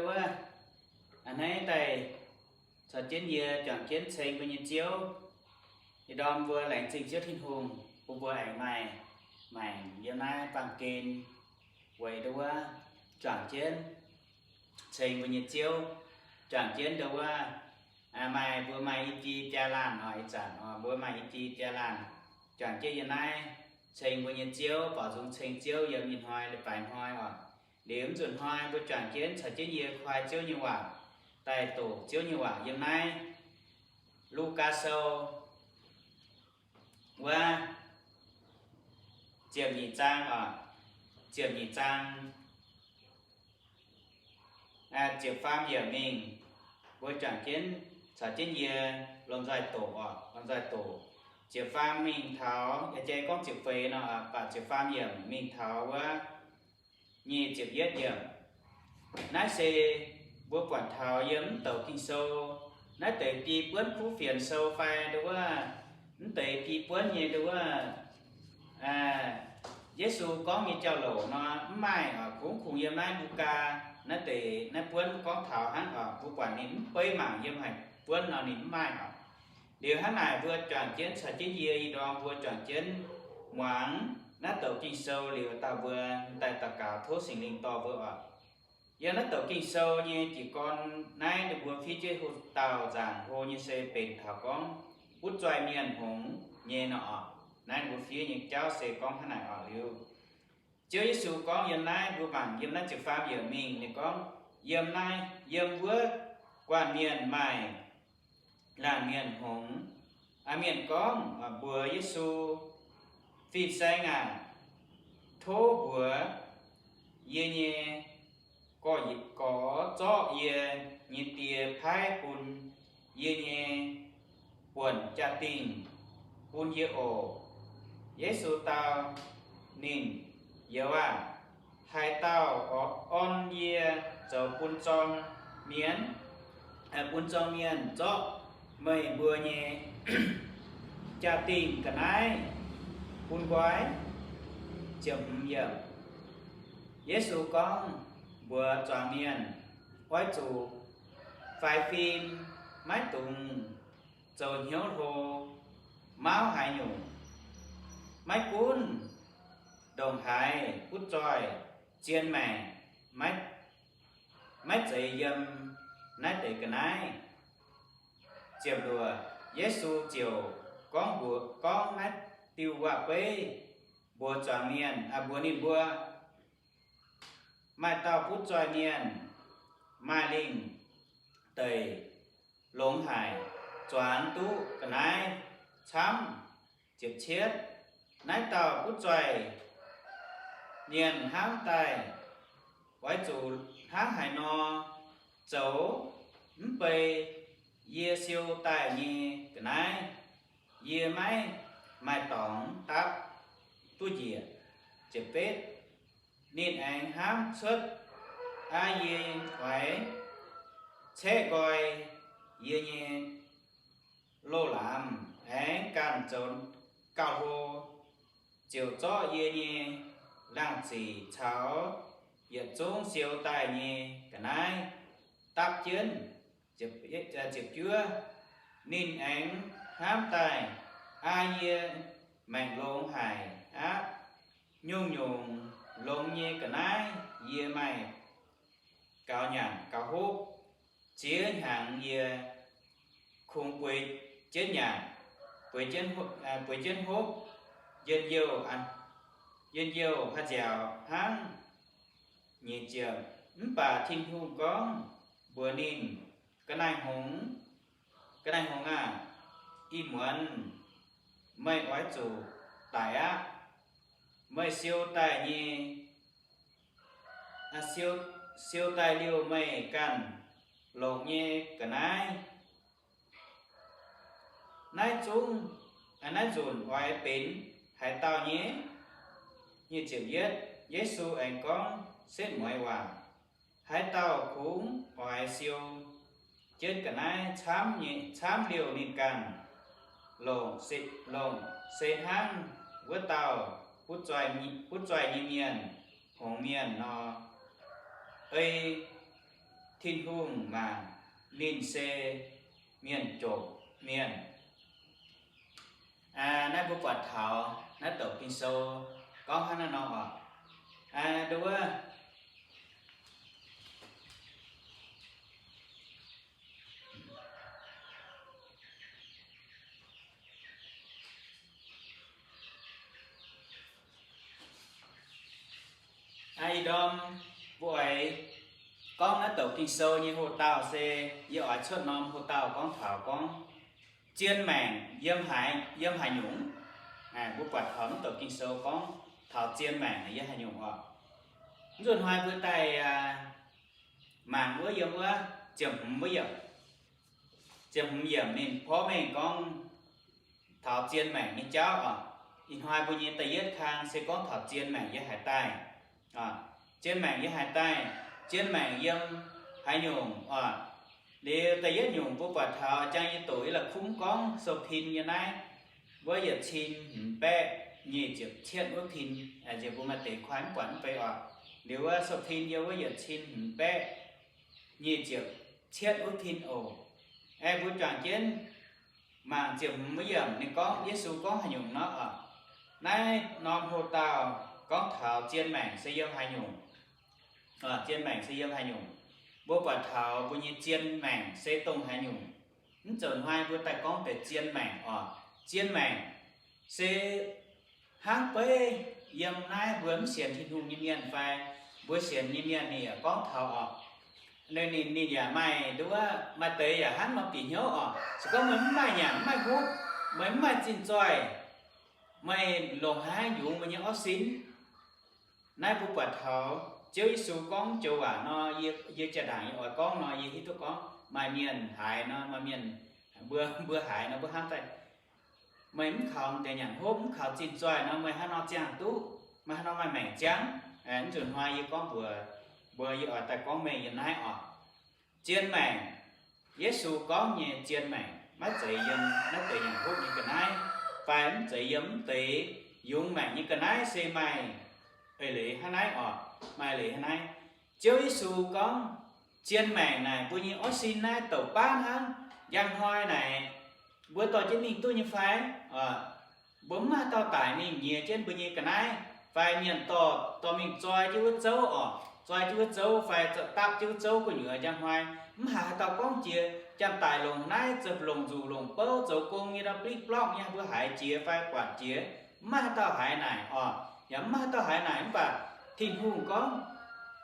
Wuov, a'hneiv daaih caux jienv yie juangc jienv ceng mbuo nyei Ziouv. Ih ndorm mbuo laengz zingh Ziouv Tin-Hungh bun mbuo aengx maaih maengc yiem naaiv baamh gen weic nduov juangc jienv ceng mbuo nyei Ziouv, juangc jienv nduov maaih, mbuo maaih i jie biaa laanh oc. Ih zanc oc, mbuo maaih i jie biaa laanh juangc jienv yiem naaiv ceng mbuo nyei Ziouv, baaux nzung ceng Ziouv yiem ih hnoi leiz-baaix hnoi oc. Liuz mv nzunc hnoi mbuo juangc jienv caux jienv yie koi Ziouv nyei waac, daaih doqc Ziouv nyei waac yiem naaiv Lugaa Sou wuov ziepc nyeic zaang oc, ziepc nyeic zaang ziepc faam yiemc mingh, mbuo juangc jienv caux jienv yie lomh nzoih doqc oc, lomh nzoih doqc. Ziepc faam mingh taux, yaac jai gorngv ziepc feix nor, baac ziepc faam yiemc mingh taux wuov nyic ziepc yietv yiemc. Naaiv se mbuo buatc taux yiem mv douc Ging-Sou, naaiv deix biei buonv kuv fienx sou fai nduov, mv deix biei buonv nyei nduov, Yesu gorngv nyei jauv-louc nor mv maaih oc. Kungx kungx yiem naaiv Lugaa naaiv deix naaiv buonv gorngv taux hnangv oc. Mbuo buatc ninh mv beiv mangc yiem haaix buonv nor ninh mv maaih oc. Liuz hnangv naaic mbuo juangc jienv caux jienv yie ih ndorm mbuo juangc jienv muangx naaiv douc Ging-Sou liuz dauh mbuo daaih daux gaux tov Singx Lingh dorh mbuo oc. Yiem naaiv douc Ging-Sou nyei jiez gorn naaiv ninh mbuo fiev jienv hlo dauh nzaangc hlo nyei se benx taux gorngv butv zoih mienh hngongx nyei nor oc. Naaiv ninh mbuo fiev nyei jauv se gorngv hnangv naaic oc. Liuz Ziouv Yesu gorngv yiem naaiv, mbuo mangc yiem naaiv ziepc faam yiemc mingh ninh gorngv, yiem naaiv, yiem wuov guanh mienh maaih laanh mienh hngongx. Aa, mienh gorngv mbuox Yesu, Fin-Saeng aac, tov mbuox yie nyei gorx, gorx zorqv yie nyei die paaiv bun yie nyei buonc jaa-dingh bun yie oc. Yesu dau ninh, Youz aah! Haaix dauh orn yie zoux bun zorng mienh, bun zorng mienh zorqv meih mbuo nyei jaa-dingh ga'naaiv bun nqoi? Yesu gorngv mbuox zuangx mienh, Oix zuqc faix fim, maiv dungx zoux hnyouv hlo, mauv haaix nyungc. Maiv gunv ndongc haaix butv zoih zien maengc maiv zeiz yiem naaiv deix ga'naaiv. Ziepc luoqc, Yesu ziouc gorngv mbuox, gorngv naaiv diuh waac-beiv mbuox zuangx mienh, mbuox ninh mbuo, Maaih dauh butv zoih mienh maaih lingh deic longx haic, zuangx duqv ga'naaiv camv. Ziepc cietv, naaiv dauh butv zoih mienh hnamv daaih, Oix zuqc hnangv haaix nor zoux mv bei yie siou daaih nyei ga'naaiv? Yie maiv maaih dorngx dapv duqv njiec. Ziepc betv, ninh aengx hnamv cuotv, Aa, yie oix caeqv nqoi yie nyei loz-lamz aengx ganh zoux gauh hlo, ziouc zorqv yie nyei laangh ziqc caux yietc zungv siou daaih nyei ga'naaiv dapv jienv. Ziepc juov, ninh aengx hnamv daaih, Aa, yie maengc longx haic aqv. Nyungc-nyungc longx nyei ga'naaiv yie maaih gaux nyanc gaux hopv. Ziex hnyangx yie kungx bueix jienv nyanc, bueix jienv hopv, njien-youh haaix nziaaux hnangv. Nyic ziepc, mv baac Tin-Hungh gorngv mbuox ninh, Ga'naaiv-hngongx, ga'naaiv-hngongx aah! Ih muonz meih oix zuqc daic aqv. Meih siou daaih nyei, siou daaih liouh meih ganh longc nyei ga'naaiv. Naaiv zungv, naaiv nzunc oix benx haaix dauh nyei? Nyic ziepc yietv, Yesu aengx gorngv setv mueiz waac, Haaix dauh kungx oix siou jienv ga'naaiv camv nyei, camv liouh ninh ganh longc, longc se hnangv wuov dauh butv zoih nyei mienh, hngongx mienh nor. Ei Tin-Hungh mangc ninh se mienh jomc mienh. Naaiv mbuo buatc taux naaiv douc Ging-Sou gorngv hnangv naaiv nor oc. Nduov, ih ndorm mbuo oix gorngv naaiv douc Ging-Sou nyei hoc-dauh se yie oix cuotv norm hoc-dauh gorngv taux gorngv zien maengc yiem haaix, yiem haaix nyungc. Mbuo buatc taux naaiv douc Ging-Sou gorngv taux zien maengc yiem haaix nyungc oc. Mv nzunc hnoi mbuo daaih mangc wuov yiem wuov ziepc hmz wuov yiemc, ziepc hmz yiemc ninh porv mengh gorngv taux zien maengc nyei jauv oc. Ih hnoi mbuo nyei da'yietv kang se gorngv taux zien maengc yiem haaix daaih. Zien maengc yiem haaix daaih, zien maengc yiem haaix nyungc oc. Liuz da'yietv nyungc mbuo buatc taux jang yie doqc yie la'kumv gorngv sou-pin nyei naaiv, wuov yietc cin hmz baeqv nyic ziepc cietv wuov pin, nziex mbuo maaih deix kuaaiv mv buatc mv bei oc. Liuz wuov sou-pin yiem wuov yietc cin hmz baeqv nyic ziepc cietv wuov pin oc. Aeqv, mbuo juangc jienv mangc ziepc hmz wuov yiemc ninh gorngv, Yesu gorngv haaix nyungc nor oc. Naaiv norm hoc-dauh gorngv taux zien maengc se yiem haaix nyungc. Zien maengc se yiem haaix nyungc. Mbuo buatc taux mbuo nyei zien maengc se dongh haaix nyungc. Mv zoux hnoi mbuo daaih gorngv deix zien maengc oc. Zien maengc se hnangv beiv yiem naaiv mbuo mv sienx Tin-Hungh nyei mienh fai mbuo sienx nyei mienh ninh yaac gorngv taux oc. Ninh, ninh yaac maaih nduov, maaih deix yaac hnangv nor bieqc hnyouv oc. Se gorngv meih mv maaih nyanc mv maaih hopv, meih mv maaih zinh zoih, meih longc haaix yungz meih nyei orv sin? Naaiv mbuo buatc taux Ziouv Yesu gorngv joux waac nor, yie, yie jaa ndaangc yie oix gorngv nor, yie hiuv duqv gorngv maaih mienh haiz nor, maaih mienh, mbuo, mbuo haiz nor mbuo hnamv daaih, meih mv kaux deix nyanc hopv, mv kaux zinh zoih nor, meih haaix nor ziangh duqv, meih haaix nor maaih maengc ziangv? Mv nzunc hnoi yie gorngv mbuox mbuo, yie oix daaih gorngv mengh yiem naaiv oc. Zien maengc, Yesu gorngv nyei zien maengc maiv zeiz yiem naaiv deix nyanc hopv nyei ga'naaiv, fai mv zeiz yiem mv deix yungz maengc nyei ga'naaiv, se maaih eix leiz hnangv naaiv oc. Maaih eix leiz hnangv naaiv. Ziouv Yesu gorngv zien maengc naaic mbuo nyei orv sin naaiv douc baav hnangv. Njang hnoi naaic mbuo dorh jienv mingh duqv nyei fai? Mbuo mv maaih haaix dauh daic mingh nyiex jienv mbuo nyei ga'naaiv, fai mienh dorh, dorh mingh zoi jienv wuov zouv oc, zoi jienv wuov zouv fai dapv jienv wuov zouv gu'nyuoz. Njang hnoi mv haiz haaix dauh gorngv jiex janx-daic longc naaiv zoux, longc nzuqc longc bouv zoux gong nyei, ndau bliv blorqv nyei, mbuo haiz jiex fai buatc jiex, mv maaih haaix dauh haiz naaic oc. Yaac mv maaih haaix dauh haiz naaic, mv baac Tin-Hungh gorngv,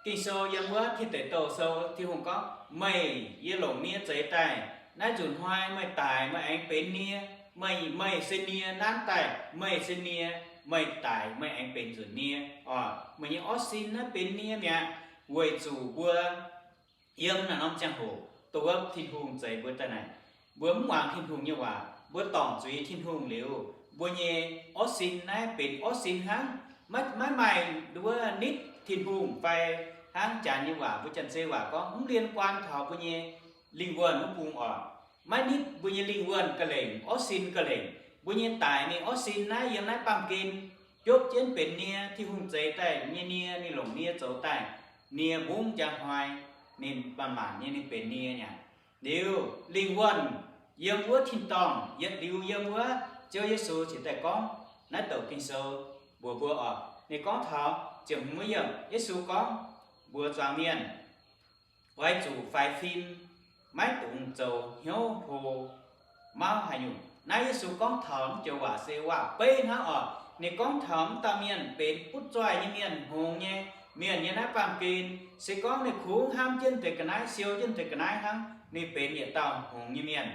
Ging-Sou yiem wuov Tin Deic Douh Sou, Tin-Hungh gorngv, meih, yie longc nie zeix daaih. Naaiv nzunc hnoi meih daic meih aengx benx nie. Meih, meih se nie nanv daaih, meih se nie, meih daic meih aengx benx nzunc nie oc. Meih nyei orv sin naaiv benx nie mi'aqv, weic zuqc mbuo yiem naaiv norm ziangh hoc dongh wuov Tin-Hungh zeix mbuo daaih naaic. Mbuo mv muangx Tin-Hungh nyei waac, mbuo dorngc zuiz Tin-Hungh liuz, mbuo nyei orv sin naaiv benx orv sin hnangv. Maiv, maiv maaih nduov nitv Tin-Hungh fai hnangv janx nyei waac, mbuo Janx-Zei waac gorngv mv liên quan taux mbuo nyei lingh wuonh wuov bung oc. Maiv nitv mbuo nyei lingh wuonh ga'lengc, orv sin ga'lengc. Mbuo nyei daic mingh orv sin naaiv yiem naaiv baamh gen biopv jienv benx nie, Tin-Hungh zeix daaih nyei nie, ninh longc nie zoux daaih nie mbungv njang hnoi, ninh maanc maanc nyei ninh benx nie nyei. Liuz lingh wuonh yiem wuov tin-dorngh, yietc liuz yiem wuov, Ziouv Yesu cingx daaih gorngv naaiv douc Ging-Sou mbuox mbuo oc. Ninh gorngv taux ziepc hmz wuov yiemc, Yesu gorngv mbuox zuangx mienh, oix zuqc faix fim, maiv dungx zoux hnyouv hlo mauv haaix nyungc. Naaiv Yesu gorngv taux mv joux waac se waac-beiv hnangv oc. Ninh gorngv taux mv dauh mienh benx butv zoih nyei mienh, hngongx nyei mienh yiem naaiv baamh gen. Se gorngv ninh kungx hnamv jienv deix ga'naaiv, siou jienv deix ga'naaiv hnangv, ninh benx yietc dauh hngongx nyei mienh.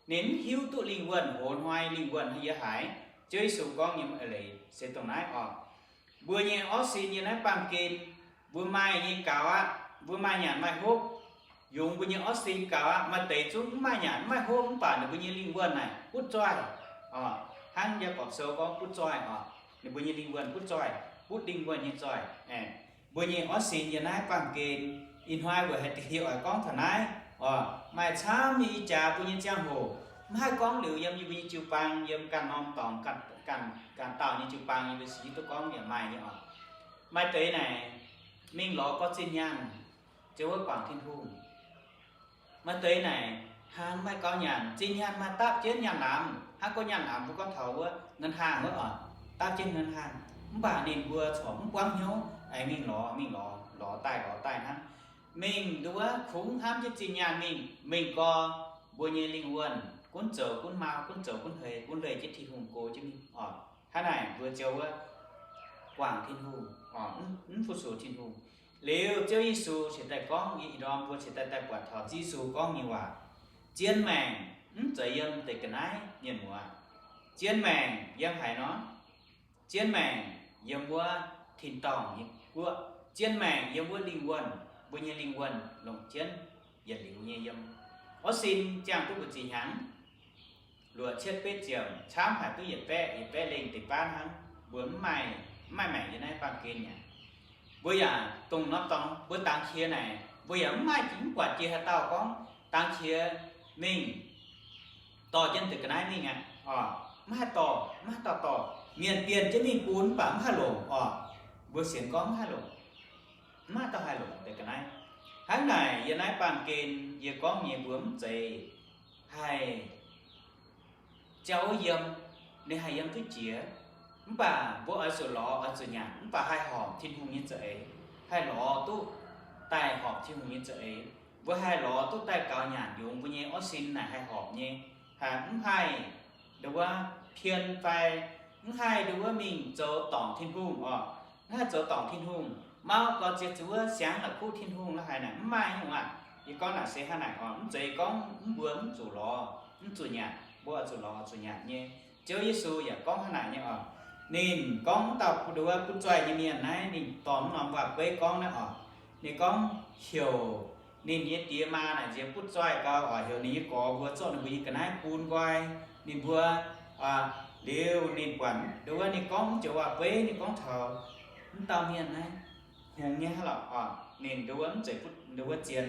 Ninh mv hiuv duqv lingh wuonh hoz hnoi, lingh wuonh yiem haaix. Ziouv Yesu gorngv nyei eix leiz se dongh naaiv oc. Mbuo nyei orv sin yiem naaiv baamh gen, mbuo maaih nyei gaux aqv. Mbuo maaih nyanc maaih hopv, yungz mbuo nyei orv sin gaux aqv. Maaih deix zungv mv maaih nyanc mv maaih hopv, mv baac ninh mbuo nyei lingh wuonh naaic butv zoih oc. Hnangv Yaagorpc Sou gorngv butv zoih oc. Ninh mbuo nyei lingh wuonh butv zoih, butv lingh wuonh nyei zoih. Mbuo nyei orv sin yiem naaiv baamh gen, ih hnoi weic haaix diuc yie oix gorngv taux naaiv oc? Maaih camv nyei ih jaax mbuo nyei ziangh hoc, mv haih gorngv liuz yiem yie mbuo nyei jiu-baang, yiem ganh norm dorngx, ganh, ganh dauh nyei jiu-baang, yie mbuo hiuv duqv gorngv yaac maaih nyei oc. Maaih deix naaic mingh lorz gorqv-zinh nyaanh, ziouc wuov guangc Tin-Hungh. Maaih deix naaic, hnangv maaih gauh nyanc, zinh nyaanh maaih dapv jienv nyaanh lamz, hnangv gorngv nyaanh lamz mbuo gorngv taux wuov เงินห้าง wuov oc, dapv jienv เงินห้าง. Mv baac ninh mbuo corc mv buangv hnyouv, aengx mingh lorz, mingh lorz, lorz daaih, lorz daaih hnangv. Mingh nduov kungx hnamv jienv zinh nyaanh mingh, mingh gorx, mbuo nyei lingh wuonh gunv zoux gunv mau, gunv zoux gunv heix, gunv leih jienv Tin-Hungh go jienv mingh oc. Hnangv naaic mbuo ziouc wuov guangc Tin-Hungh oc, mv fu-sux Tin-Hungh. Liuz Ziouv Yesu cingx daaih gorngv, yie ih ndorm mbuo cingx daaih daaih buatc taux Ziouv Yesu gorngv nyei waac, zien maengc mv zeiz yiem deix ga'naaiv mienh muoz. Zien maengc yiem haaix nor? Zien maengc yiem wuov tin-dorngh nyei guoqv. Zien maengc yiem wuov lingh wuonh, mbuo nyei lingh wuonh longc jienv yietc liuz nyei yiem. Orv sin ziangh duqv mbu'ziex hnyangx, luoqc cietv betv ziepc, camv haic duqv yietc baeqv, yietc baeqv lengh deix baav hnangv. Mbuo mv maaih, mv maaih maengc yiem naaiv baamh gen aqv. Mbuo yaac dongh norm dorngx mbuo dangx qiex naaic, mbuo yaac mv maaih, mv buatc jiex haaix dauh gorngv dangx qiex mingh dorh jienv deix ga'naaiv mingh aqv oc. Mv haih dorh, mv haih dauh dorh. Mienh bienh jienv mingh bun mv baac mv haih longc oc. Mbuo sienx gorngv mv haih longc, mv maaih dauh haih longc deix ga'naaiv. Hnangv naaic yiem naaiv baamh gen yie gorngv nyei mbuo mv zeiz haih jauv yiem, ninh haih yiem duqv jiex. Mv baac mbuo oix zuqc lorz, oix zuqc nyanc, mv baac haih horpc Tin-Hungh nyei za'eix, haih lorz duqv daaih horpc Tin-Hungh nyei za'eix. Mbuo haih lorz duqv daaih gaux nyanc yungz mbuo nyei orv sin naaic haih horpc nyei, haih mv haih nduov wuov pien fai mv haih nduov wuov mingh zoux dorngc Tin-Hungh oc. Mv haih zoux dorngc Tin-Hungh, mauv gaux ziex zuov siangx la'kuqv Tin-Hungh la'haic naaic mv maaih nyungc aqv. Yie gorngv naaic se hnangv naaic oc, mv zeiz gorngv mv mbuo mv zuqc lorz, mv zuqc nyanc, mbuo oix zuqc lorz, oix zuqc nyanc nyei. Ziouv Yesu yaac gorngv hnangv naaic nyei oc. Ninh gorngv dauh nduov wuov butv zoih nyei mienh naaiv, ninh dorh mv norm waac-beiv gorngv naaiv oc. Ninh gorngv heuc ninh nyei diex maa naaic nziex butv zoih gau oc, heuc ninh nyei gorx mbuo zorqv ninh mbuo nyei ga'naaiv bun nqoi ninh mbuo. Liuz ninh buatc nduov wuov ninh gorngv mv joux waac-beiv, ninh gorngv taux mv dauh mienh naaiv hngongx nyei hnangv lorqc oc. Ninh nduov wuov mv zeiz butv, nduov wuov zien.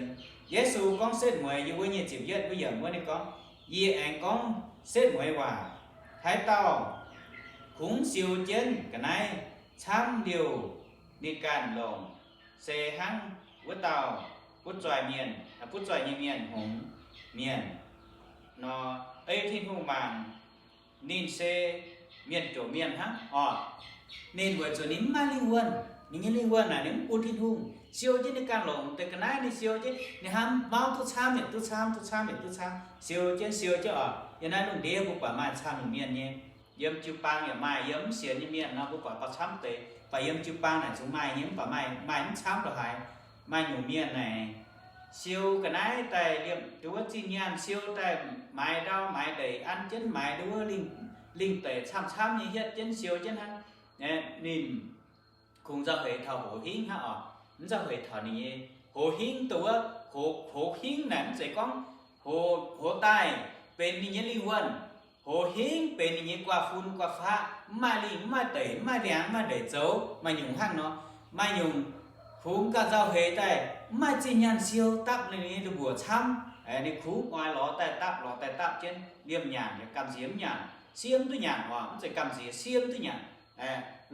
Yesu gorngv setv mueiz yiem wuov nyic ziepc yietv wuov yiemc wuov ninh gorngv, yie aengx gorngv setv mueiz waac, haaix dauh kungx siou jienv ga'naaiv camv liouh ninh ganh longc, se hnangv wuov dauh butv zoih mienh, butv zoih nyei mienh hngongx mienh nor, ei Tin-Hungh mangc ninh se mienh jomc mienh hnangv oc. Ninh weic zuqc ninh mv maaih lingh wuonh, ninh nyei lingh wuonh naaic ninh mv bun Tin-Hungh. Siou jienv ninh ganh longc deix ga'naaiv, ninh siou jienv, ninh hnamv mauv duqv camv yietc duqv camv, duqv camv yietc duqv camv, siou jienv siou jienv oc. Yiem naaiv lungh ndiev mbuo buatc maaih camv nyungc mienh nyei. Yiem jiu-baang yaac maaih, yiem mv sienx nyei mienh nor mbuo buatc gauh camv deix, baac yiem jiu-baang naaic zungv maaih nyei, mv baac maaih, maaih mv camv la'haaix. Maaih nyungc mienh naaic siou ga'naaiv daaih liemh nduov wuov zinh nyaanh, siou daaih maaiz ndau maaiz ndeic, an jienv maaiz nduov wuov lingh, lingh deic camv-camv nyei hietv jienv siou jienv hnangv. Ninh kungx nzauh heix taux hoz hingv hnangv oc. Mv nzauh heix taux ninh nyei hoz hingv, dongh wuov hoz, hoz hingv naaic mv zeiz gorngv hoz, hoz daaih benx ninh nyei lingh wuonh. Hoz hingv benx ninh nyei guaa-fun guaa-faqv, mv maaih lingh mv maaih deic, mv maaih liangx mv maaih ndeic zoux. Maaih nyungc hnangv nor, maaih nyungc kungx gauh nzauh heix daaih mv maaih zinh nyaanh siou dapv ninh nyei la'mbuoqc camv. Ninh kungx oix lorz daaih dapv, lorz daaih dapv jienv, liemh nyanc yaac gamh nziex mv nyanc, siev mv duqv nyanc oc, mv zeiz gamh nziex, siev mv duqv nyanc.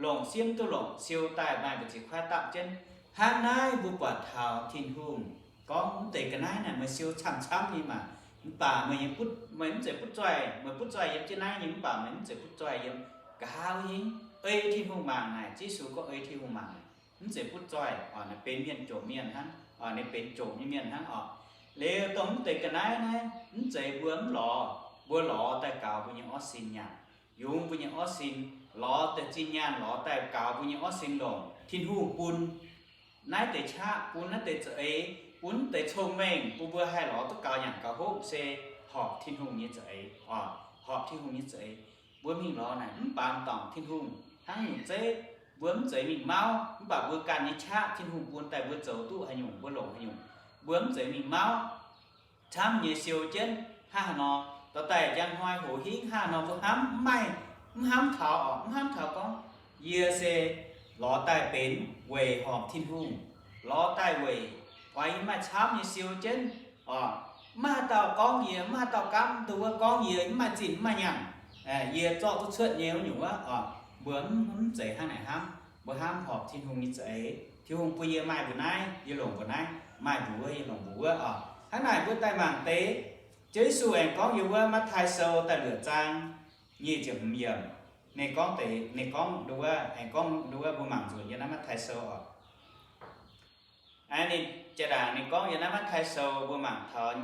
Longc siev mv duqv longc, siou daaih maaih mbu'ziex kuaaiv dapv jienv. Hnangv naaiv mbuo buatc taux Tin-Hungh gorngv, mv deix ga'naaiv naaic meih siou camv-camv nyei maah! Mv baac meih nyei butv, meih mv zeiz butv zoih, meih butv zoih yiem jienv naaiv nyei, mv baac meih mv zeiz butv zoih yiem nqa'haav hingv. Ei Tin-Hungh mangc naaic, Yesu gorngv ei Tin-Hungh mangc naaic, mv zeiz butv zoih oc, naaic benx mienh jomc mienh hnangv oc, ninh benx jomc nyei mienh hnangv oc. Liuz dongh mv deix ga'naaiv naaiv, mv zeiz mbuo mv lorz, mbuo lorz daaih gaux mbuo nyei orv sin nyanc, yungz mbuo nyei orv sin, lorz deix zinh nyaanh lorz daaih gaux mbuo nyei orv sin longc Tin-Hungh bun naaiv deix qaqv, bun naaiv deix za'eix, bun deix cong-mengh, bun mbuo haih lorz duqv gaux nyanc gaux hopv se horpc Tin-Hungh nyei za'eix oc, horpc Tin-Hungh nyei za'eix. Mbuo mingh lorz naaic mv baamz dorngc Tin-Hungh hnangv nyungc zeiv. Mbuo mv zeiz mingh mauv, mv baac mbuo ganh nyei qaqv Tin-Hungh bun daaih mbuo zoux duqv haaix nyungc mbuo longc haaix nyungc. Mbuo mv zeiz mingh mauv camv nyei siou jienv hnangv haaix nor, dorh daaih njang hnoi hoz hingv hnangv haaix nor mbuo hnamv mv maaih, mv hnamv taux oc, mv hnamv taux gorngv yie se lorz daaih benx weic horpc Tin-Hungh, lorz daaih weic oix yie maaih camv nyei siou jienv oc. Mv maaih haaix dauh gorngv yie, mv maaih haaix dauh gaamv dongh wuov gorngv yie mv maaih zinh mv maaih nyaanh, yie zorqv duqv cuotv nyei wuov nyungc wuov oc. Mbuo mv, mv zeiz hnangv naaic hnamv. Mbuo hnamv horpc Tin-Hungh nyei za'eix. Tin-Hungh bun yie maaih mbuo naaiv, yie longc mbuo naaiv, maaih mbuo wuov, yie longc mbuo wuov oc. Hnangv naaic mbuo daaih mangc deix, Ziouv Yesu aengx gorngv yiem wuov Matv^tai Sou da'luoqc zaang nyic ziepc hmz yiemc. Ninh gorngv deix, ninh gorngv nduov, aengx gorngv nduov mbuo mangc nzunc yiem naaiv Matv^tai Sou oc. Ninh jaa-ndaangc ninh gorngv yiem naaiv Matv^tai Sou mbuo mangc taux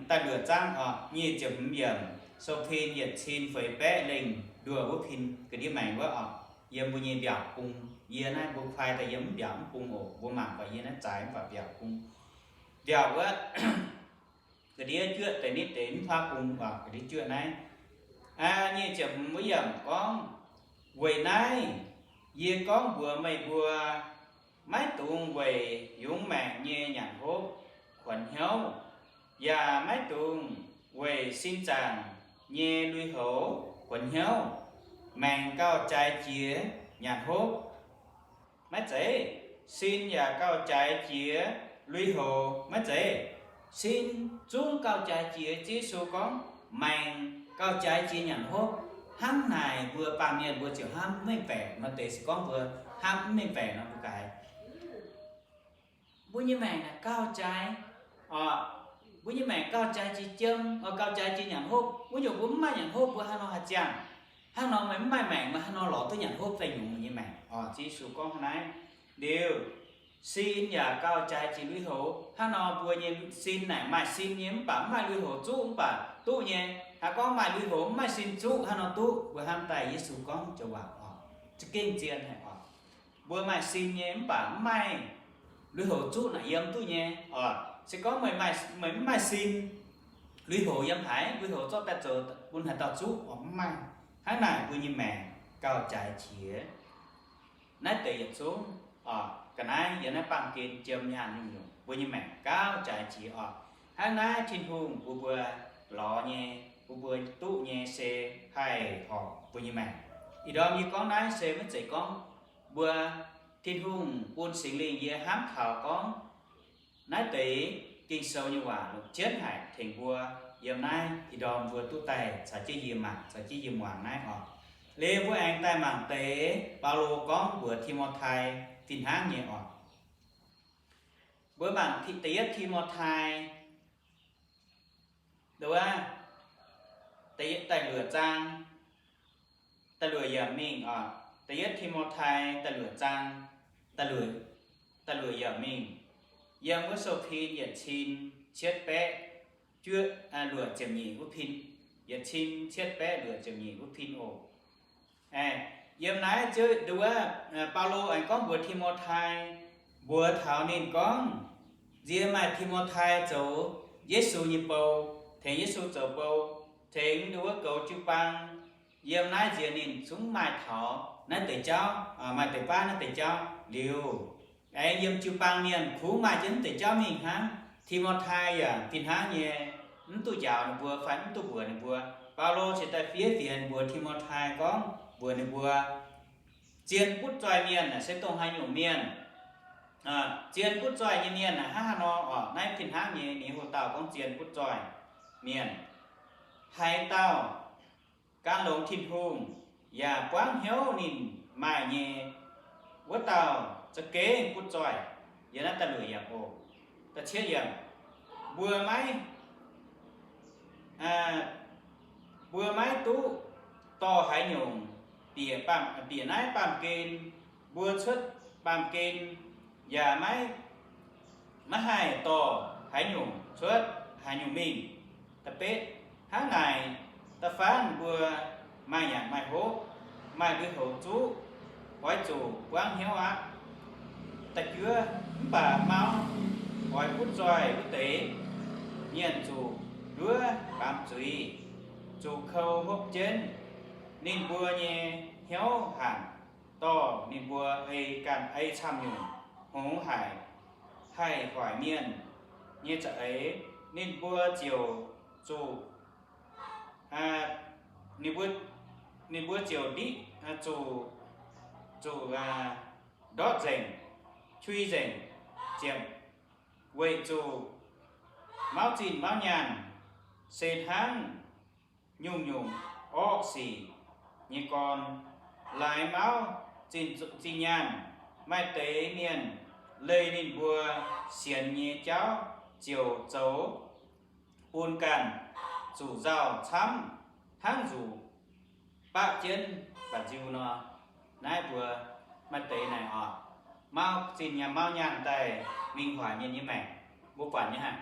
da'luoqc zaang oc, nyic ziepc hmz yiemc, Sou-pin yietc cin feix baeqv lengh nduoh wuov pin ga'ndiev maengx wuov oc, yiem mbuo nyei mbiaauc bung. Yie naaiv mbuo kuaai daaih yiem mv mbiaauc mv bung oc, mbuo mangc baac yie naaiv zaaix mv baac mbiaauc bung. Mbiaauc wuov ga'ndiev juoqv deix nitv deix mv huaav bung oc, ga'ndiev juoqv naaiv. Nyic ziepc hmz wuov yiemc gorngv, Weic naaiv yie gorngv mbuox meih mbuo, maiv dungx weic yungz maengc nyei nyanc hopv kuonx hnyouv, yaac maiv dungx weic sin zaangc nyei lui-houx kuonx hnyouv. Maengc gauh jaaix jiex nyanc hopv, maiv zeiz? Sin yaac gauh jaaix jiex lui-houx, maiv zeiz? Sin zungv gauh jaaix jiex. Ziouv Yesu gorngv maengc gauh jaaix jiex nyanc hopv. Hnangv naaic mbuo baamh mienh mbuo ziouc hnamv mv mengh baeqc. Maaih deix se gorngv mbuo hnamv mv mengh baeqc nor mbuo gaaix, mbuo nyei maengc naaic gauh jaaix, mbuo nyei maengc gauh jaaix jiex jiem, gauh jaaix jiex nyanc hopv. Wuov nyungc mbuo mv maaih nyanc hopv mbuo hnangv nor haih ziangh? Hnangv nor meih mv maaih maengc, meih hnangv nor lorz duqv nyanc hopv daaih nyungc, meih nyei maengc oc. Ziouv Yesu gorngv hnangv naaiv. Liuz, sin yaac gauh jaaix jiex lui-houx. Hnangv nor mbuo nyei sin naaic maaih sin nyei mv baac mv maaih lui-houx zuqv mv baac duqv nyei. Haaix gorngv maaih lui-houx mv maaih sin zuqv, hnangv nor duqv? Mbuo hnamv daaih Yesu gorngv joux waac oc, za'gengh zien haic oc. Mbuo maaih sin nyei mv baac mv maaih lui-houx zuqv naaic yiem duqv nyei oc. Se gorngv meih mv maaih sin, lui-houx yiem haaix? Lui-houx zorqv daaih zoux bun haaix dauh zuqv oc? Mv maaih. Hnangv naaic mbuo nyei maengc gauh jaaix jiex. Naaiv deix yietc zungv oc, ga'naaiv yiem naaiv baamh gen jiem nyaanh nyungc-nyungc, mbuo nyei maengc gauh jaaix jiex oc. Hnangv naaiv Tin-Hungh bun mbuo lorz nyei, bun mbuo duqv nyei se haih horpc mbuo nyei maengc. Ih ndorm yie gorngv naaiv se maiv zeiz gorngv mbuo, Tin-Hungh bun Singx Lingh yie hnamv taux gorngv naaiv deix Ging-Sou nyei waac longc jienv haic tengx mbuo yiem naaiv ih ndorm mbuo duqv daaih caux jienv yie mangc, caux jienv yie muangx naaiv oc. Liuz mbuo aengx daaih mangc deix Baulo gorngv mbuox Ti^mo^tai fih hnangv nyei oc. Mbuo mangc da'yietv Ti^mo^tai, da'luoqc zaang, da'luoqc yiemc mingh oc. Da'yietv Ti^mo^tai da'luoqc zaang, da'luoqc yiemc mingh, yiem wuov sou-pin yietc cin cietv baeqv juov, luoqc ziepc nyeic wuov pin, yietc cin cietv baeqv luoqc ziepc nyeic wuov pin oc. Yiem naaiv nduov, Baulo aengx gorngv mbuox Ti^mo^tai, mbuox taux ninh gorngv, nziex maaih Ti^mo^tai zoux Yesu nyei bou, tengx Yesu zoux bou, tengx nduov goux jiu-baang. Yiem naaiv nziex ninh zungv maaih taux naaiv deix jauv, maaih deix baav naaiv deix jauv liuz, aengx yiem jiu-baang mienh kungx maaih jienv naaiv deix jauv mingh hnangv. Ti^mo^tai yaac fih hnangv nyei, mv duqv njaaux ninh mbuo fai mv duqv mbuox ninh mbuo. Baulo ziouc daaih fiev fienx mbuox Ti^mo^tai gorngv mbuox ninh mbuo, zien butv zoih mienh naaic se dongh haaix nyungc mienh? Zien butv zoih nyei mienh naaic hnangv haaix nor oc? Naaiv fih hnangv nyei, ninh hoc dauh gorngv zien butv zoih mienh, haaix dauh gan longx Tin-Hungh yaac buangv hnyouv ninh maaih nyei, wuov dauh za'gengh butv zoih. Yiem naaiv da'luoqc yiemc oc, da'cietv yiemc, mbuo maiv mbuo maiv duqv dorh haaix nyungc bieqc, bieqc naaiv baamh gen. Mbuo cuotv baamh gen yaac maiv, maiv haih dorh haaix nyungc cuotv haaix nyungc mingh. Da'betv, hnangv naaic, da'faanh mbuo maaih nyanc maaih hopv, maaih lui-houx zuqv, oix zuqc buangv hnyouv aqv. Da'juov, mv baac mauv oix butv zoih wuov deix mienh zuqc nduov baamz zuiz, zuqc kou hopv jienv. Ninh mbuo nyei hnyouv hanc dorh ninh mbuo ei ganh ei camv nyungc, hngongx haic, haih hoic mienh nyei za'eix. Ninh mbuo ziouc zuqc, ninh mbuo, ninh mbuo ziouc ndiqv zuqc, zuqc ndortv nzengc, qui nzengc, ziepc, weic zuqc mauv zinh mauv nyaanh, se hnangv nyungc-nyungc orqv sic nyei gorn laaix mauv zinh nyaanh. Maaih deix mienh leih ninh mbuo sienx nyei jauv ziouc zoux bun ganh zuqc nzauh camv hnangv nzuqc baqv jienv ba'nziu nor. Naaiv mbuo maaih deix naaic oc, mauv zinh yaac mauv nyaanh daaih mingh hoic mienh nyei maengc. Mbuo buatc nyei haic,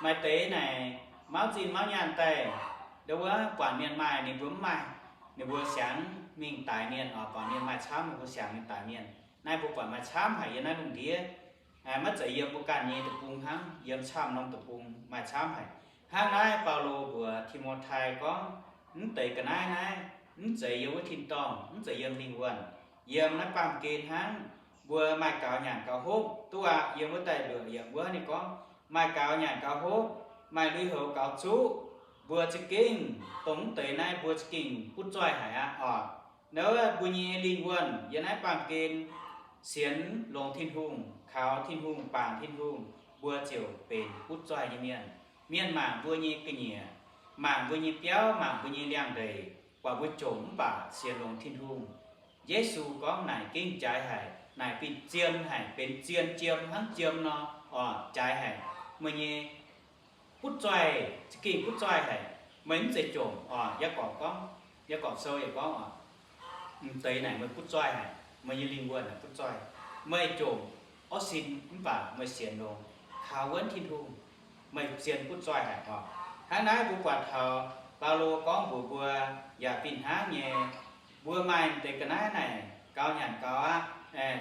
maaih deix naaic mauv zinh mauv nyaanh daaih, ndo wuov buatc mienh maaih ninh mbuo mv maaih, ninh mbuo siangx mingh daix mienh oc. Buatc mienh maaih camv ninh mbuo siangx mingh daix mienh. Naaiv mbuo buatc maaih camv haic yiem naaiv lungh ndiev. Maiv zeiz yiem mbuo ganh nyei deic-bung hnangv, yiem camv norm deic-bung maaih camv haic. Hnangv naaiv Baulo mbuox Ti^mo^tai gorngv, mv deix ga'naaiv naaiv mv zeiz yiem wuov tin-dorngh, mv zeiz yiem lingh wuonh, yiem naaiv baamh gen hnangv. Mbuo maaih gaux nyanc gaux hopv duqv aqv. Yiem wuov daaih luoqc yiemc wuov ninh gorngv, maaih gaux nyanc gaux hopv, maaih lui-houx gaux zuqv, mbuo za'gengh dongh mv deix naaiv mbuo za'gengh butv zoih haic aqv oc. Nor mbuo nyei lingh wuonh yiem naaiv baamh gen sienx longx Tin-Hungh, kaux Tin-Hungh, bangc Tin-Hungh, mbuo ziouc benx butv zoih nyei mienh. Mienh mangc mbuo nyei ga'nyiec, mangc mbuo nyei biauv, mangc mbuo nyei liangx-ndeic, buatc mbuo jomc mv baac sienx longx Tin-Hungh. Yesu gorngv naaic gengh jaaix haic, naaic fin-zien haic, benx zien jiem hnangv jiem nor, oc, jaaix haic. Meih nyei butv zoih, za'gengh butv zoih haic. Meih mv zeiz jomc oc. Yaagorpc gorngv, Yaagorpc Sou yaac gorngv oc, mv deix naaic meih butv zoih haic, meih nyei lingh wuonh naaic butv zoih. Meih jomc orv sin mv baac meih sienx longx, kaux wuonv Tin-Hungh, meih sienx butv zoih haic oc. Hnangv naaiv mbuo buatc taux Baulo gorngv mbuox mbuo yaac fih hnangv nyei. Mbuo maaih deix ga'naaiv naaic gaux nyanc gaux aqv.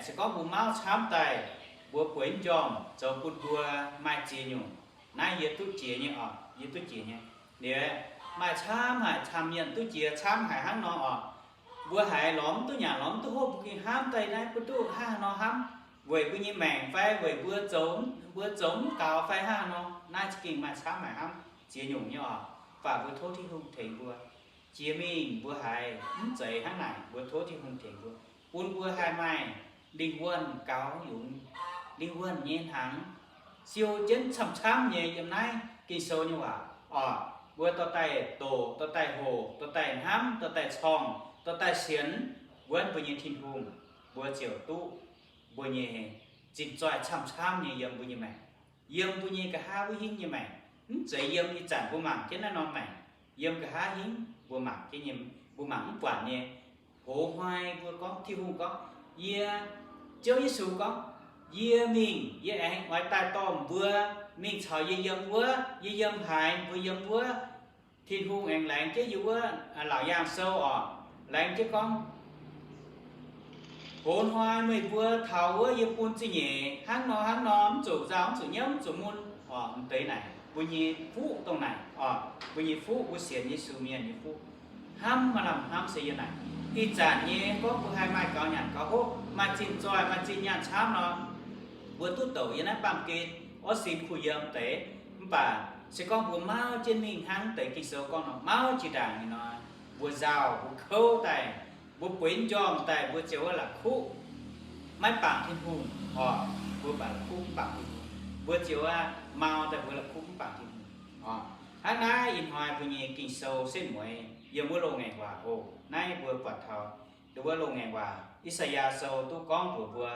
Se gorngv mbuo mauv camv daaih, mbuo bueix njormh zoux bun mbuo maaih ziex nyungc. Naaiv yie duqv jiex nyei oc, yie duqv jiex nyei. Liuz maaih camv haic, camv mienh duqv jiex camv haic hnangv nor oc. Mbuo haiz lorz mv duqv nyanc, lorz mv duqv hopv, mbuo gengh hnamv daaih naaiv mbuo duqv hnangv haaix nor hnamv, weic mbuo nyei maengc fai weic mbuo zoux, mbuo zoux mv gaux fai hnangv haaix nor. Naaiv za'gengh maaih camv haic hnangv, ziex nyungc nyei oc. Mv baac mbuo tov Tin-Hungh tengx mbuo. Jiex mingh mbuo haiz mv zeiz hnangv naaic, mbuo tov Tin-Hungh tengx mbuo, bun mbuo haih maaih lingh wuonh gaux yungz, lingh wuonh nyei hnaangx siou jienv camv-camv nyei yiem naaiv Ging-Sou nyei waac oc. Mbuo dorh daaih doqc, dorh daaih hoqc, dorh daaih hnamv, dorh daaih corngh, dorh daaih sienx wuonv mbuo nyei Tin-Hungh, mbuo ziouc duqv mbuo nyei zinh zoih camv-camv nyei yiem mbuo nyei maengc, yiem mbuo nyei nqa'haav wuov hingv nyei maengc. Mv zeiz yiem ih zanc mbuo mangc jienv naaiv norm maengc, yiem nqa'haav hingv mbuo mangc jienv nyei, mbuo mangc mv buatc nyei. Hoz hnoi mbuo gorngv, Tin-Hungh gorngv, yie, Ziouv Yesu gorngv, yie mingh, yie aengx oix daaih dorh mbuo mingh caux yie yiem wuov. Yie yiem haaix, mbuo yiem wuov. Tin-Hungh aengx laengz jienv yie wuov, Laauc Yaangh Sou oc, laengz jienv gorngv, hoz hnoi meih mbuo taux wuov yie bun zingh nyeic hnangv nor hnangv nor, mv zuqc nzauh, mv zuqc nyiemv, mv zuqc mun oc. Mv deix naaic mbuo nyei fuqv dongh naaic oc, mbuo nyei fuqv, mbuo sienx Yesu mienh nyei fuqv. Hnamv maaih lamh hnamv se yiem naaic. Ih zanc nyei gorngv mbuo haih maaih gaux nyanc gaux hopv, maaih zinh zoih, maaih zinh nyaanh camv nor, mbuo duqv douc yiem naaiv baamh gen, orv sin kuh yiem deix. Mv baac se gorngv mbuo mauv jienv mingh hnangv deix Ging-Sou gorngv nor, mauv jiex ndaangc nyei nor, mbuo nzauh, mbuo kouv daaih, mbuo bueix njormh daaih, mbuo ziouc wuov la'kuqv maiv bangc Tin-Hungh oc. Mbuo baac la'kuqv mv bangc Tin-Hungh, mbuo ziouc wuov mau daaih, mbuo la'kuqv mv bangc Tin-Hungh oc. Hnangv naaiv ih hnoi mbuo nyei Ging-Sou setv mueiz yiem wuov loz-ngaengc waac oc. Naaiv mbuo buatc taux ndo wuov loz-ngaengc waac, I^saa^yaa Sou duqv gorngv mbuox mbuo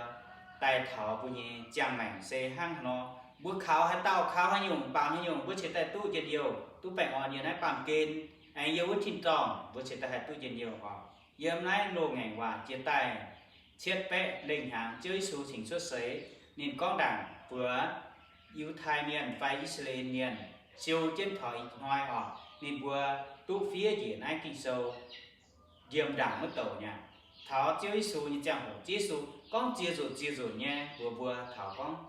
daaih taux mbuo nyei ziangh maengc se hnangv haaix nor. Mbuo kaux haaix dauh, kaux haaix nyungc, bangc haaix nyungc, mbuo cingx daaih duqv njien-youh, duqv baengh orn yiem naaiv baamh gen, aengx yiem wuov tin-dorngh mbuo cingx daaih haih duqv njien-youh oc. Yiem naaiv loz-ngaengc waac jiex daaih cietv baeqv lengh hnyangx Ziouv Yesu cingx cuotv seix, ninh gorngv ndaangc buoz Yiutai Mienh fai I^saa^laa^en Mienh siou jienv taux ih hnoi oc, ninh mbuo duqv fiev njiec naaiv Ging-Sou ndiem ndaangc wuov douc nyei. Taux Ziouv Yesu nyei ziangh hoc, Ziouv Yesu gorngv ziex nzunc ziex nzunc nyei mbuox mbuo taux gorngv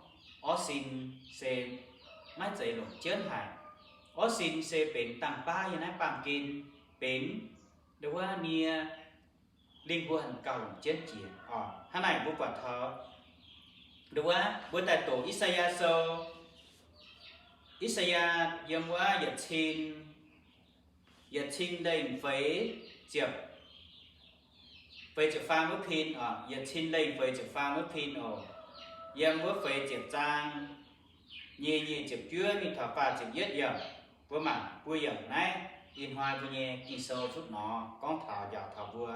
orv sin se maiv zeiz longc jienv haic. Orv sin se benx dangh baav yiem naaiv baamh gen, benx ndo wuov nie lingh wuonh gauh longc jienv jiex oc. Hnangv naaic mbuo buatc taux ndo wuov mbuo daaih doqc I^saa^yaa Sou, I^saa^yaa yiem wuov yietc cin, yietc cin lengh feix ziepc, feix ziepc faam wuov pin oc, yietc cin lengh feix ziepc faam wuov pin oc, yiem wuov feix ziepc zaang nyei nyic ziepc juov mingh taux faah ziepc yietv yiemc. Mbuo mangc buo yiemc naaiv, ih hnoi mbuo nyei Ging-Sou cuotv nor gorngv taux njaaux taux mbuo,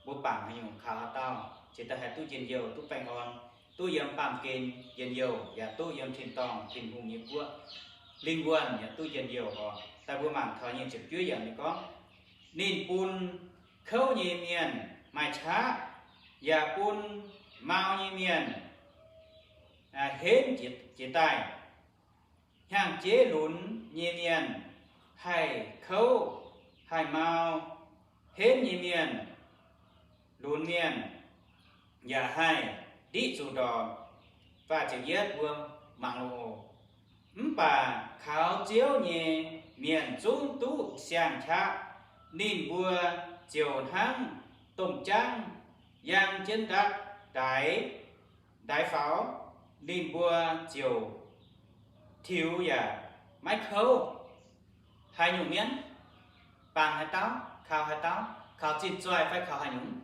mbuo bangc haaix nyungc, kaux haaix dauh cingx daaih haih duqv njien-youh, duqv baengh orn, duqv yiem baamh gen njien-youh, yaac duqv yiem tin-dorngh Tin-Hungh nyei guoqv. lingh wuonh yaac duqv njien-youh oc. Daaih mbuo mangc taux nyei ziepc juov yiemc ninh gorngv, ninh bun kouv nyei mienh maaih qaqv, yaac bun mau nyei mienh henv jiez daaih. Hnyangx-jeiv lunx nyei mienh haih kouv haih mau, henv nyei mienh, lunx mienh yaac haih ndiqv zuqc ndorpc. Faah ziepc yietv mbuo mangc loh. Mv baac kaux Ziouv nyei mienh zungv duqv siang-qaqv. Ninh mbuo ziouc hnangv domh jaangv yang jienv ndatv ndaix, ndaix faaux. Ninh mbuo ziouc tiux yaac maiv kouv. Haaix nyungc mienv? Bangc haaix dauh? Kaux haaix dauh? Kaux zinh zoih fai kaux haaix nyungc?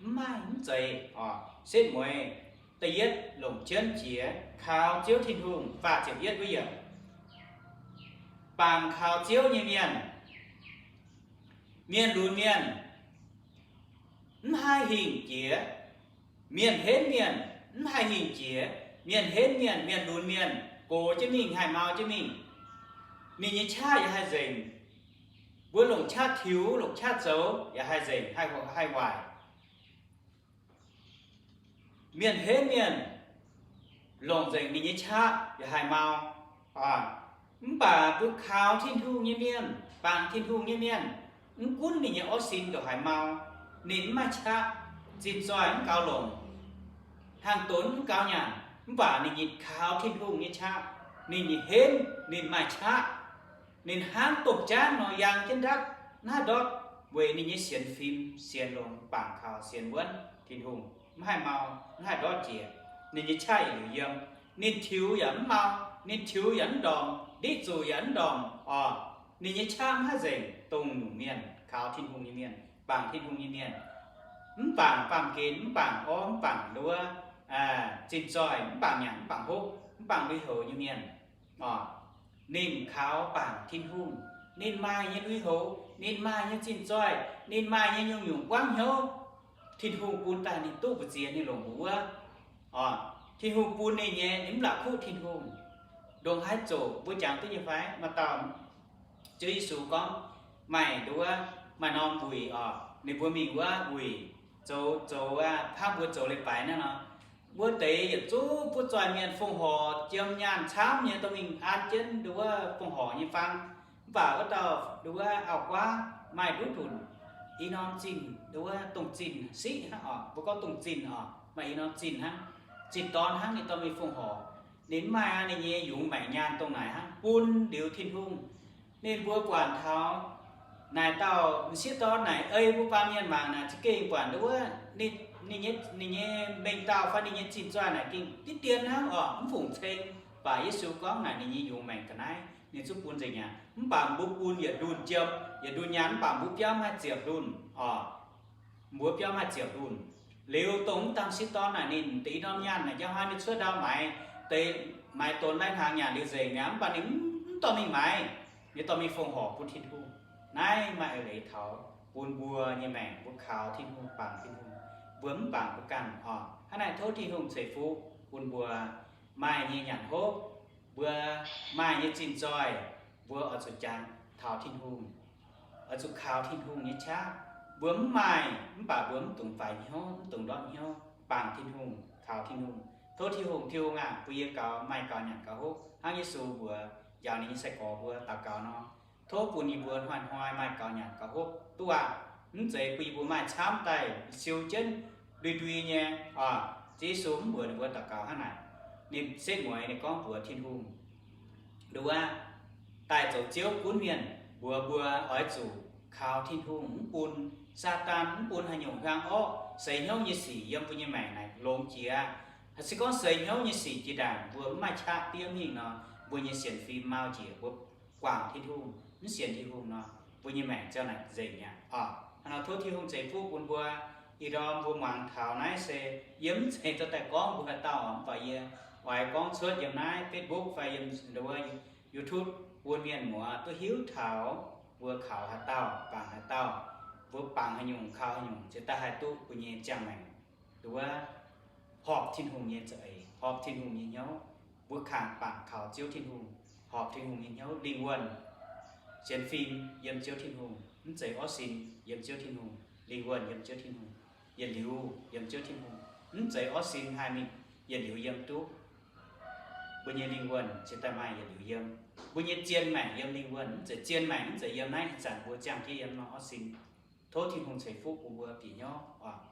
Mv maaih, mv zeiz oc. Setv mueiz da'yietv longc jienv jiex kaux Ziouv Tin-Hungh, faah ziepc yietv wuov yiemc. Bangc kaux Ziouv nyei mienh, mienh lunx mienh mv haih hingh jiex. Mienh henv mienh mv haih hingh jiex. Mienh henv mienh, mienh lunx mienh gox jienv mingh, haih mau jienv mingh. Ninh nyei qaqv yaac haih nzengc. Mbuo longc qaqv tiux, longc qaqv zoux yaac haih nzengc, haih waaic. Mienh henv mienh longc nzengc ninh nyei qaqv yaac haih mau. Mv baac mbuo kaux Tin-Hungh nyei mienh, bangc Tin-Hungh nyei mienh, mv gunv ninh nyei orv sin ndongc haaix mau, ninh mv maaih qaqv, zinh zoih mv gaux longc, hlang donx mv gaux nyanc, mv baac ninh nyei kaux Tin-Hungh nyei qaqv, ninh nyei henv, ninh maaih qaqv. Ninh hnangv domh jaangv nor yangh jienv ndatv, mv haih ndortv, weic ninh nyei sienx fim sienx longx, bangc kaux sienx wuonv Tin-Hungh, mv haih mau, mv haih ndortv jiex. Ninh nyei qaqv yaac liuz yiem. Ninh tiux yaac mv mau, ninh tiux yaac mv ndorngc, ndiqv zuqc yaac mv ndorngc oc. Ninh nyei qaqv mv haih nzengc. Dongh nyungc mienh, kaux Tin-Hungh nyei mienh, bangc Tin-Hungh nyei mienh, mv bangc baamh gen, mv bangc orv, mv bangc nduov, zinh zoih, mv bangc nyanc, mv bangc hopv, mv bangc lui-houx nyei mienh oc, ninh kaux bangc Tin-Hungh, ninh maaih nyei lui-houx, ninh maaih nyei zinh zoih, ninh maaih nyei nyungc-nyungc buangv hnyouv, Tin-Hungh bun daaih ninh duqv mbu'ziex ninh longc mbuo wuov oc. Tin-Hungh bun ninh nyei, ninh mv la'kuqv Tin-Hungh. Ndongc haaix zoqc mbuo jangx duqv nyei fai? Maaih dauh, Ziouv Yesu gorngv, maaih nduov, maaih norm wuic oc, ninh mbuo mingh wuov wuic zoux, zoux aqv, hnangv mbuo zoux leiz-baaix naaiv nor. Wuov deix yietc zungv butv zoih mienh, fongc horc jiem nyaanh camv nyei, dorh mingh an jienv nduov fongc horc nyei fang. Mv baac wuov dauh nduov auv-guaav maaih nduov nzunc i norm zinh, nduov dongh zinh siqv hnangv oc, mbuo gorngv dongh zinh oc, maaih i norm zinh hnangv, zinh dorn hnangv, ninh dorh mingh fongc horc. Ninh mv maaih aqv, ninh nyei yungz maengc nyaanh dongh naaic hnangv, bun liuz Tin-Hungh. Ninh mbuo buatc taux naaic dauh m'sieqv dorn naaic ei mbuo baamh mienh mangc naaic za'gengh buatc nduov, ninh nyei, ninh nyei mengh dauh fai ninh nyei zinh zoih naaic gengh diqv dien hnangv oc, mv fungc ceng. Mv baac Yesu gorngv naaic ninh nyei yungz maengc ga'naaiv ninh zungv bun nzengc aqv. Mv baac mbuo bun yietc ndunh jiem, yietc ndunh nyaanh, mv baac mbuo biauv mv haih ziepc ndunh oc. Mbuo biauv mv haih ziepc ndunh. Liuz dongh m'daaih m'sieqv dorn naaic ninh deix i norm nyaanh naaic njang hnoi ninh cuotv ndau maaiz, deix maaiz donx lai-hnaangx nyanc liuz nzengc mi'aqv, mv baac ninh mv dorh mingh maaiz, ninh dorh mingh fongc horc bun Tin-Hungh. Naaiv maaih eix leiz taux bun mbuo nyei maengc, mbuo kaux Tin-Hungh, bangc Tin-Hungh, mbuo mv bangc mbuo ganh oc. Hnangv naaic tov Tin-Hungh ceix fuqv bun mbuo maaih nyei nyanc hopv, mbuo maaih nyei zinh zoih, mbuo oix zuqc jangx taux Tin-Hungh, oix zuqc kaux Tin-Hungh nyei qaqv. Mbuo mv maaih, mv baac mbuo mv dungx faix hnyouv, mv dungx ndortv hnyouv, bangc Tin-Hungh, kaux Tin-Hungh. Tov Tin-Hungh, Tin-Hungh aah, bun yie gaux, maaih gaux nyanc gaux hopv hnangv Yesu mbuox njaaux ninh nyei sai-gorx mbuo daux gaux nor. Tov bun yie mbuo hnoi-hnoi maaih gaux nyanc gaux hopv duqv aqv. Mv zeiz bun yie mbuo maaih camv daaih siou jienv ndui-ndui nyei oc. Ziouv Yesu mv mbuox ninh mbuo daux gaux hnangv naaic. Ninh setv mueiz ninh gorngv mbuox Tin-Hungh, nduov, daaih zoux Ziouv gunv mienh, mbuox mbuo oix zuqc kaux Tin-Hungh, mv bun Saadaan, mv bun haaix nyungc hiuang orqv seix hnyouv nyei sic yiem mbuo nyei maengc naaic longx jiex. Se gorngv seix hnyouv nyei sic jiex ndaangc mbuo mv maaih qaqv diev mingh nor, mbuo nyei sienx fim mau njiec, mbuo guangc Tin-Hungh, mv sienx Tin-Hungh nor, mbuo nyei maengc ziouc naaic nzengc mi'aqv oc. Hnangv nor tov Tin-Hungh ceix fuqv bun mbuo. Ih ndorm mbuo muangx taux naaiv se yiem mv zeiz dorh daaih gorngv mbuo haaix dauh, mv baac yie oix gorngv cuotv yiem naaiv Facebook fai yiem nduov YouTube bun mienh muoz duqv hiuv taux mbuo kaux haaix dauh, bangc haaix dauh, mbuo bangc haaix nyungc, kaux haaix nyungc, ziouc daaih haih duqv mbuo nyei ziangh maengc nduov horpc Tin-Hungh nyei za'eix, horpc Tin-Hungh nyei hnyouv. Mbuo kangx bangc kaux Ziouv Tin-Hungh. horpc Tin-Hungh nyei hnyouv. Lingh wuonh sienx fim yiem Ziouv Tin-Hungh, mv zeiz orv sin yiem Ziouv Tin-Hungh. Lingh wuonh yiem Ziouv Tin-Hungh, yietc liuz yiem Ziouv Tin-Hungh, mv zeiz orv sin haih mingh yietc liuz yiem duqv. Mbuo nyei lingh wuonh cingx daaih maaih yietc liuz yiem. Mbuo nyei zien maengc yiem lingh wuonh, mv zeiz zien maengc mv zeiz yiem naaiv ih zanc mbuo ziangh jienv yiem norm orv sin. Tov Tin-Hungh ceix fuqv bun mbuo bieqc hnyouv oc.